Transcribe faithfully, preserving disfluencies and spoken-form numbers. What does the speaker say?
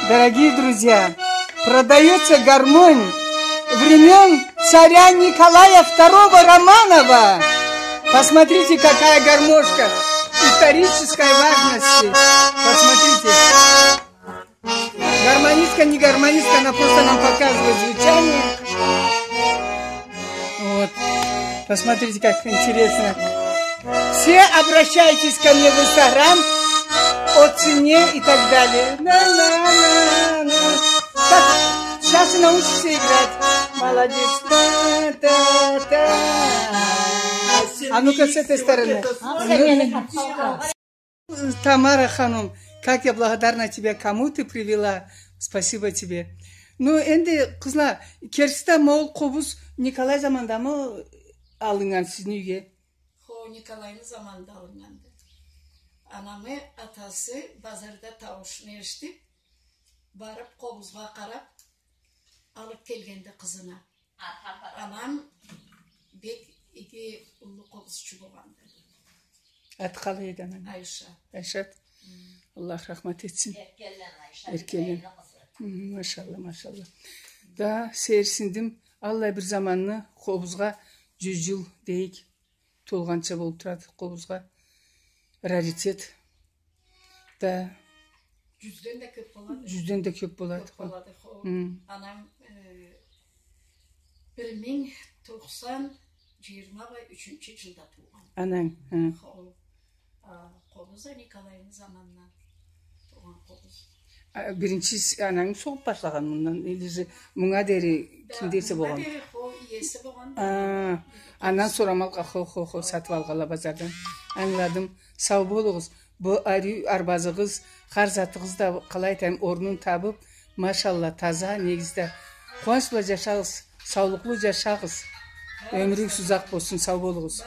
Дорогие друзья, продаётся гармонь времён царя Николая второго Романова. Посмотрите, какая гармошка исторической важности. Посмотрите. Гармонистка, не гармонистка, она просто нам показывает звучание. Вот. Посмотрите, как интересно. Все обращайтесь ко мне в Инстаграм о цене и так далее. На-на-на-на. Так, сейчас и научишься играть. Молодец. Та-та-та. А ну-ка с этой стороны. Тамара ханум, как я благодарна тебе, кому ты привела. Спасибо тебе. Ну, энди, къызла, керти да, ма ол къобуз Николай замандамы алыннган сизни юйге? Хо, Николайны заманында алыннганды. Анамы атасы базарда тауушну эшитип, барып, къобузгъа къарап, алып келгенди къызына. Анам бек иги уллу къобузчу болгъанды. Аты къалай эди ананы? Айша. Айшат. Аллах рахмат этсин. Эркеллен Айша. Эркеллен. Машалла, машалла. Да, сейирсиндим. Аллай бир заманны, къобузгъа джюз джыл дейик. Толгъанча болуп турады къобузгъа. Раритет. Да. Джюзден да кёп болады. Джюзден да кёп болады. Кёп болады, хо. Анам, э, бир минг тохсан джыйырма бла ючюнчю джылда туугъан. Ананг, хы. Хо. А, къобуз а Николайны заманына туугъан къобуз. А, биринчи с-, ананг согъуп башлагъан мындан, или же мынга дери ким десе болгъан? Мынга дери хо, иеси болгъан. А, андан сора малгъа, хо, хо, хо, сатып алгъанла базардан. Ангыладым. Сау болугъуз. Бу ариу арбазыгъыз, хар затыгъыз да, къалай айтайым, орнун табып, машалла, таза негизде. Къууанч бла джашагъыз, саулукълу джашагъыз. Ёмюрюгюз узакъ болсун, сау болугъуз.